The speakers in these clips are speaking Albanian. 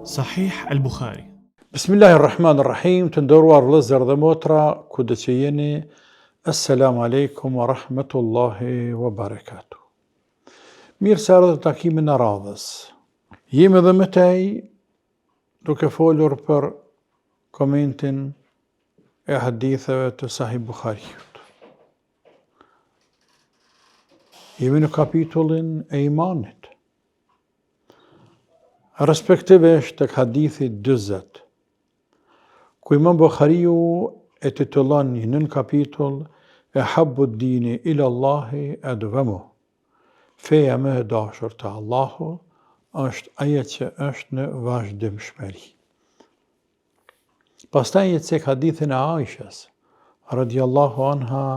Sahih al-Bukhari. Bismillahirrahmanirrahim, të nderuar vëllezër dhe motra, kudo që jeni, Assalamu alaikum wa rahmatullahi wa barakatuh. Mirë se erdhët në takimin e radhës. Jemi edhe më tej duke folur për komentin e haditheve të Sahih Buhariut. Jemi në kapitullin e imanit. Respektivisht tek hadithi 40, ku Imam Buhariu e titullon një nënkapitull Ehabbu dini ila Allahi edvemuh. Feja më e dashur te Allahu është ajo që është në vazhdimshmëri. Pastaj e cek hadithin e Aishës, radiallahu anha,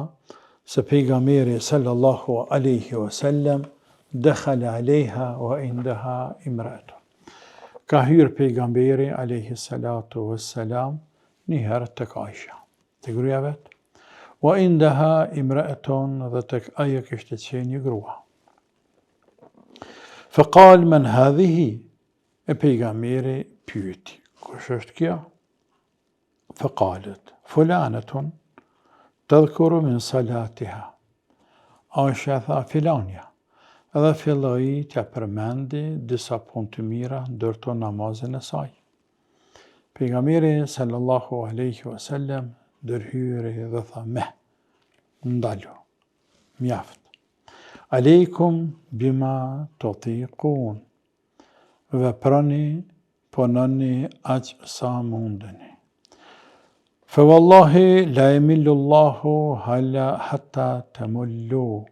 se pejgamberi sallallahu alaihi wasallam dekhale alejha wa indaha imratun. Ka hyrë pejgamberi alaihi salatu wassalam një herë tek Aisha, te gruaja vet. Wa indaha imratun dhe tek ajo kishte qenë një grua. Fa qal men hadhihi E pejgamberi pyeti, kush është kjo? Fa qalet, fulanetun, tedhkuru min salatiha. Aisha tha, filanja. Dhe filloi t'ia përmendi disa punë të mira ndër to namazin e saj. Pejgamberi sallallahu alaihi wasallam ndërhyri dhe tha meh, ndalu, mjaft. Alejkum bima tutikun. Veproni, punoni aq sa mundeni. Fe wallahi la yamillu Allahu hala hatta tamullu.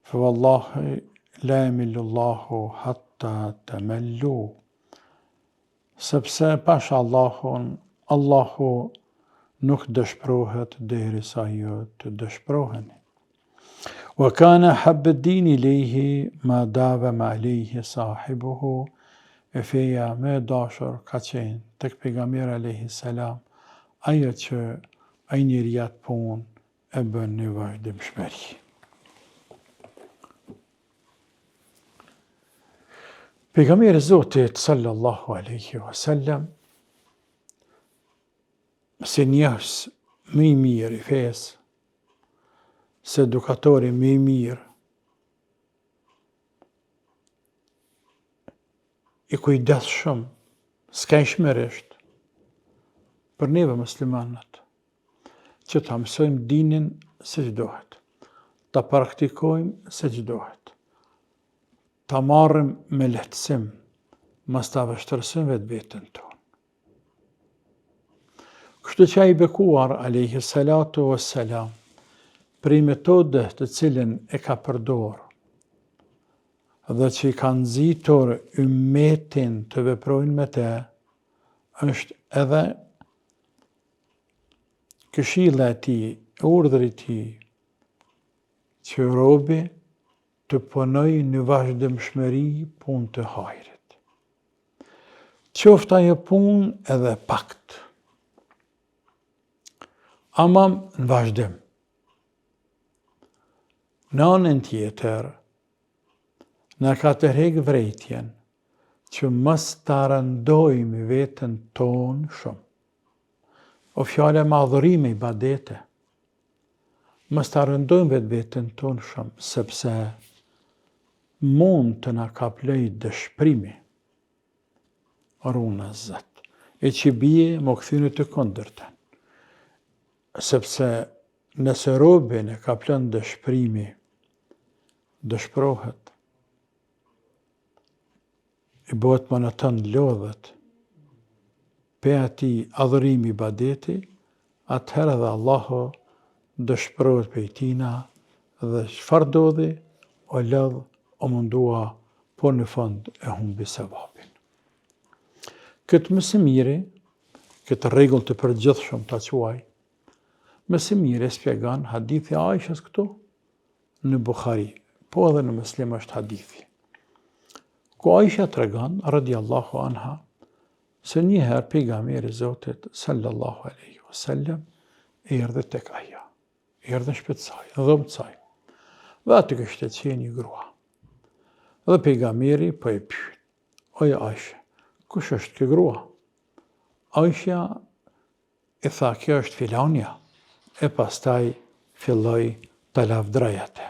Fe wallahi la yamillu Allahu hatta tamallu. Sepse pasha Allahun, Allahu nuk dëshpërohet derisa ju të dëshpëroheni. Wa kana ahabba ad-din ilayhi ma dawama alayhi sahibuhu, e feja më e dashur ka qenë tek pejgamberi alayhi salam ajo që ai njeri atë punë e bën në vazhdimshmëri. Pejgamberi i Zotit sallallahu alaihi wasallam si njohës më i mirë i fesë, si edukatori më i mirë, i kujdesshëm, skajshmërisht, për neve muslimanët, që ta mësojmë dinin siç duhet, ta praktikojmë siç duhet, ta marrim me lehtësim, mos ta vështirësojmë vetveten tonë. Kështu që ai i bekuar, alejhi salatu ve selam, prej metodës të cilën e ka përdor, dhe që i ka nxitur ymmetin të veprojnë me te, është edhe Këshilla e tij, urdhri i tij, që robi të punojë në vazhdimshmëri punë të hajrit. Qoftë ajo punë edhe e paktë. Ama në vazhdim. Në anën tjetër, na ka tërhek vrejtjen që mos ta rëndojmë veten tonë shumë. O fjala me adhurime ibadete. Mos ta rëndojmë vetveten tonë shumë, sepse mund të na kaplojë dëshprimi. Runa Zot. E që bie m'u kthy në të kundërtën. Sepse nëse robin e kaplon dëshprimi, dëshprohet. I bëhet monoton lodhet pej atij adhurimi ibadeti, atëherë edhe Allahu dëshpërohet pej tina dhe çfarë ndodhi, o lodh, o mundua, por në fund e humbi sevapin. Këtë më së miri, këtë rregull të përgjithshëm ta quaj, më së miri e spjegon hadithi i Aishës këtu, në Buhari, po edhe në Muslim është hadithi. Ku Aisha tregon, radiallahu anha, se një herë pejgamberi i Zotit, sallallahu alaihi wasallam, erdhi tek ajo. Erdhi në shtëpi të saj, në dhomë të saj. Dhe aty kishte qenë një grua. Dhe pejgamberi po e pyet. Oj Ajshe, kush është kjo grua? Ajshja i tha, kjo është filanja, e pastaj filloi ta lavdërojë atë.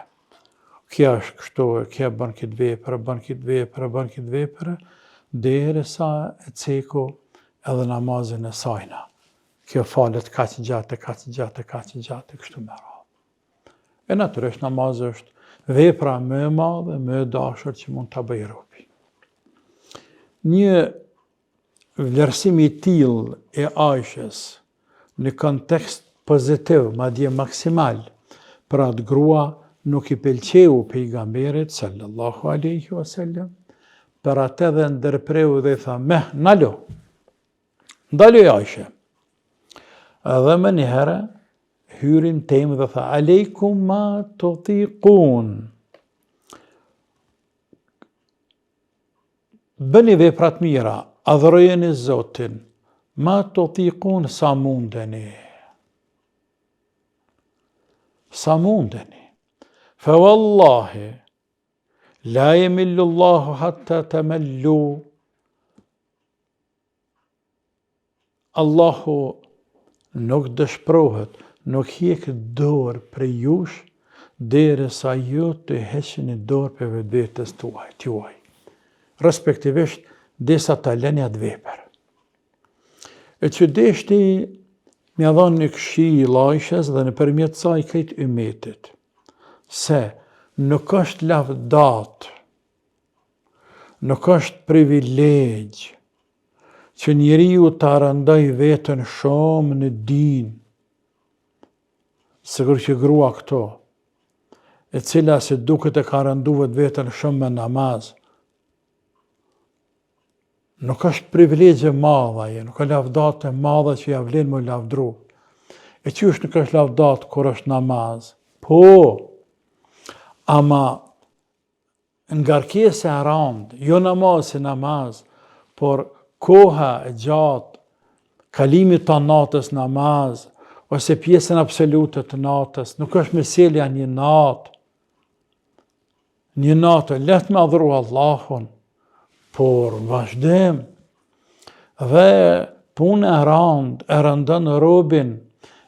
Kjo është kështu, e kjo bën këtë vepër, bën këtë vepër, bën këtë vepër, derisa e ceku edhe namazin e sajna. Kjo falet kaq gjatë, kaq gjatë, kaq gjatë, kështu me radhë. E natyrisht namazi është vepra më e madhe, më e dashur që mund ta bëjë robi. Një vlerësim i tillë i Ajshes në kontekst pozitiv, madje maksimal, për atë grua nuk i pëlqeu pejgamberit sallallahu alaihi wasallam, për atë edhe ndërpreu dhe i tha: "Meh, nalu." Ndalu Ajshe. Edhe menjëherë hyri në temë dhe tha: "Alejkum ma tutikun." Bëni vepra të mira, adhurojeni Zotin, ma tutikun sa mundeni. Sa mundeni. Fe wallahi, la jemillu Allahu hatta temellu, Allahu nuk dëshprohet, nuk hjek dorë prej jush, derisa ju të heqni dorë prej vetvetes tuaj, tuaj. Respektivisht, derisa ta leni atë vepër. E që deshti me ia dhonë një këshillë Ajshes dhe nëpërmjet saj krejt ymetit, se nuk është lavdatë, nuk është privilegj, që njeriu ta rëndojë veten shumë në din, sikur kjo grua këtu, e cila si duket e ka rëndu vetveten shumë me namaz, nuk është privilegj e madhe, e nuk është lavdatë e madhe që ia vlen me u lavdru. E qysh nuk është lavdatë kur është namaz? Po, ama Ngarkesa e randë, jo namaz si namaz, por koha e gjatë, kalimi të natës namaz, ose pjesën absolute të natës, nuk është meselja një natë, një natë e lehtë me adhuru Allahun, por në vazhdim, dhe puna e randë, e rëndon robin,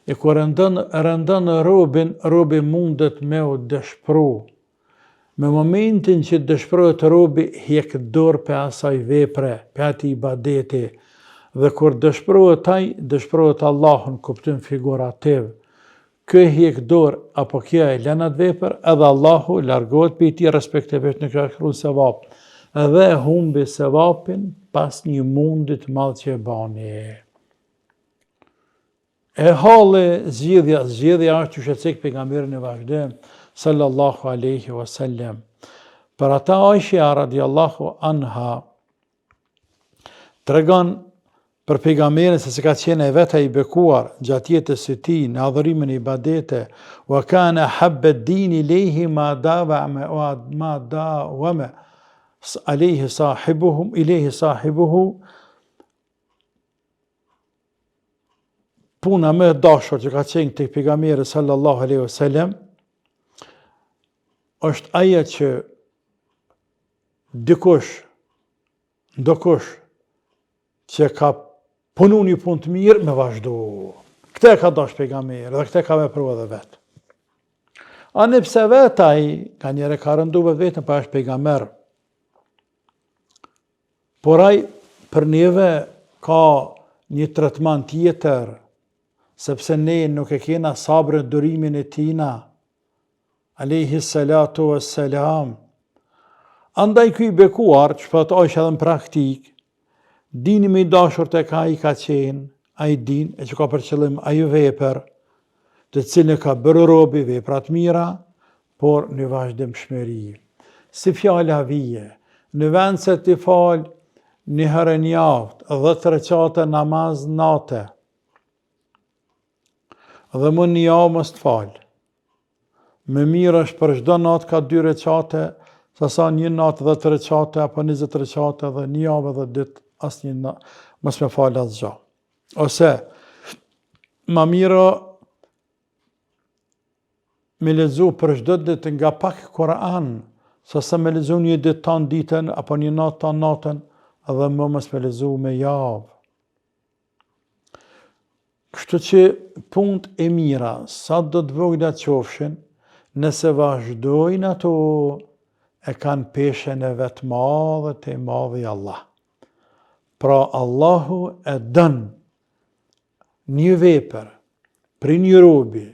e kur rëndon, rëndon robin, robi mundet me u dëshpru, Me momentin që dëshprohet robi hjek dorë pe asaj vepre, pe atij ibadeti, dhe kur dëshprohet ai, dëshprohet Allahu në kuptim figurativ. Ky hjek dorë apo kjo e lën atë vepër, edhe Allahu largohet prej tij respektivisht nuk ia shkruan sevap, dhe e humbi sevapin pas një mundi të madh që e bani. E halli, zgjidhja, zgjidhja është qysh e cek pejgamberi në vazhdim, sallallahu aleyhi wa sallam. Për ata Aishja radiallahu anha, tregon për pejgamberin se si ka qenë e veta i bekuar gjatë jetës së tij në adhurimin e ibadete, wa kana ahabba din ilejhi ma dawama ma dawama alejhi sahibuhum ilejhi sahibuhu puna më e dashur që ka qenë tek pejgamberi sallallahu alaihi wasallam është ajo që dikush ndokush që ka punu një punë të mirë me vazhdu. Këtë e ka dash pejgamberi dhe këtë ka vepru edhe vetë. Ani pse vetë ai, nganjëherë ka rëndu vetveten, po është pejgamber. Por ai për neve ka një tretman tjetër, sepse ne nuk e kena sabrën durimin e tina, alejhi salatu ve selam. Andaj ky i bekuar, që po thotë Aishja edhe në praktikë, dini më i dashur tek ai ka qenë, ai din, e që ka për qëllim ajo vepër, të cilën e ka bërë robi vepra të mira, por në vazhdimshmëri. Si fjala vije, në vend se t'i fal një herë në javë, 10 reqate namaz nate, dhe më një javë mos të fal. Më mirë është për çdo natë ka dy reqate, se sa një natë 10 reqate apo 20 reqate dhe një javë dhe ditë asnjë natë mos me fal asgjë. Ose ma mirë me lexu për çdo ditë nga pak Kur'an, se sa me lexu një ditë tanë ditën apo një natë tanë natën. dhe më mos me lexu me javë. Kështu që punët e mira, sado të vogla qofshin, nëse vazhdojnë ato, e kanë peshën e vet madhe te i madhi Allah. Pra Allahu e don një vepër prej një robi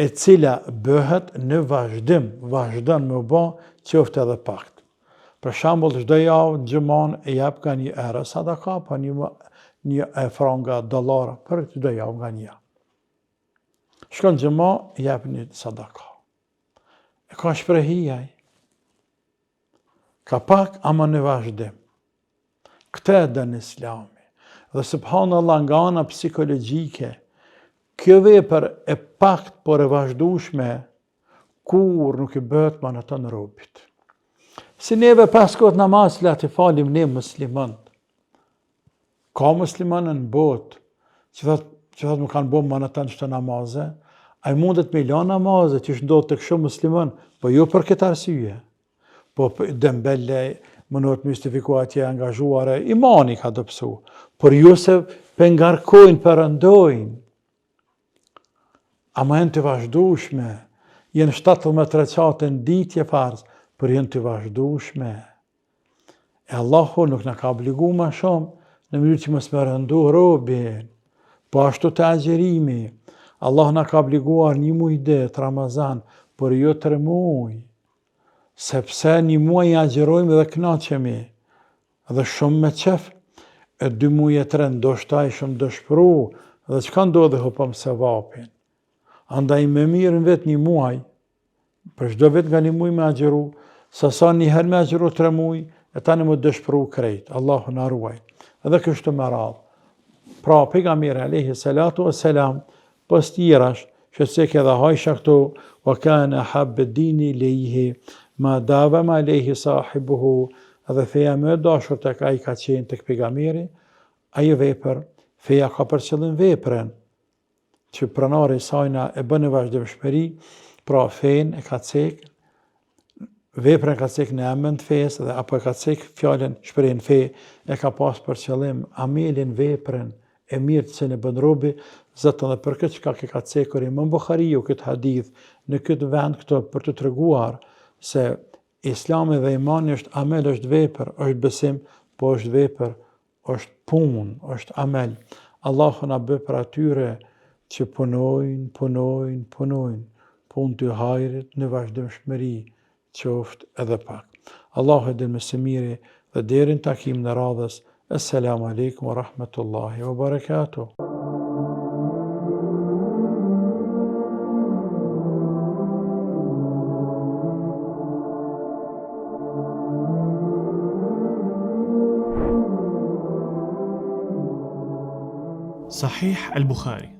e cila bëhet në vazhdim, vazhdon me u ba, qoftë edhe pak. Për shembull, çdo javë xhuman e jap nga një euro sadaka, apo një një e franga, dollar për çdo javë nga një. Shkon xhuma, jep një sadaka. E ka shprehi ai. Ka pak ama në vazhdim. Këtë e don islami. Dhe subhanallah nga ana psikologjike, kjo vepër e pakt por e vazhdushme, kurrë nuk i bëhet monoton robit. Si neve pesë kohë namaz la t'i falim ne muslimant. Ka muslimanë në botë që thot që thot m'u kanë bo monoton qëto namaze, ai mundet me i lanë namazet që ndodh tek shumë musliman, po jo për këtë arsye. Po dembele mundohet me justifiku atje angazhuar e imani ka dobësu, por jo se pe ngarkojnë, pe rëndojnë. Ama janë të vazhdushme, janë 17 reqate në ditë farz, por janë të vazhdushme. E Allahu nuk na ka obligu ma shumë, në mënyrë që mos me rëndu robin. Po ashtu te agjërimi, Allahu na ka obliguar një muj ditë, Ramazan, por jo tre muj, sepse një muaj agjërojmë dhe knaqemi, Dhe shumë me qef, e dy muj e tre ndoshta je shumë dëshpru, dhe çka ndodhi hupëm sevapin. Andaj më mirë në vit një muaj, për çdo vit nga një muj me agjëru, se sa një herë me agjëru tre muj, e tani m'u dëshpru krejt, Allahu na ruajt. Dhe kështu me radhë. Pra, pejgamberi, alejhi salatu e selam, Pos tjerash, që cek edhe Aisha këtu, wa kana ahabbe dini ilejhi, ma daveme alejhi sahibuhu, dhe feja më e dashur tek ai ka qenë tek pejgamberi, ajo vepër, feja ka për qëllim veprën, që pronari i sajna e bën në vazhdimshmëri, pra fenë e ka cek, veprën e ka cek në emën të fesë dhe apo e ka cek fjalën shprehjen fe, e ka pas për qëllim amelin veprën e mirë të cilën e bën robi, zaten dhe për këtë shkak e ka cekur Imam Buhariu këtë hadith në këtë vend këtu për të treguar se Islami dhe imani është amel, është vepër, është besim, po është vepër, është punë, është amel. Allahu na bëftë prej atyre që punojnë, punojnë, punojnë, punë të hajrit në vazhdimshmëri, qoftë edhe pak. Allahu e din më së miri dhe deri në takimin e radhës. Esselamu alejkum wa rahmetullahi wa barakatuh. Sahih al-Bukhari.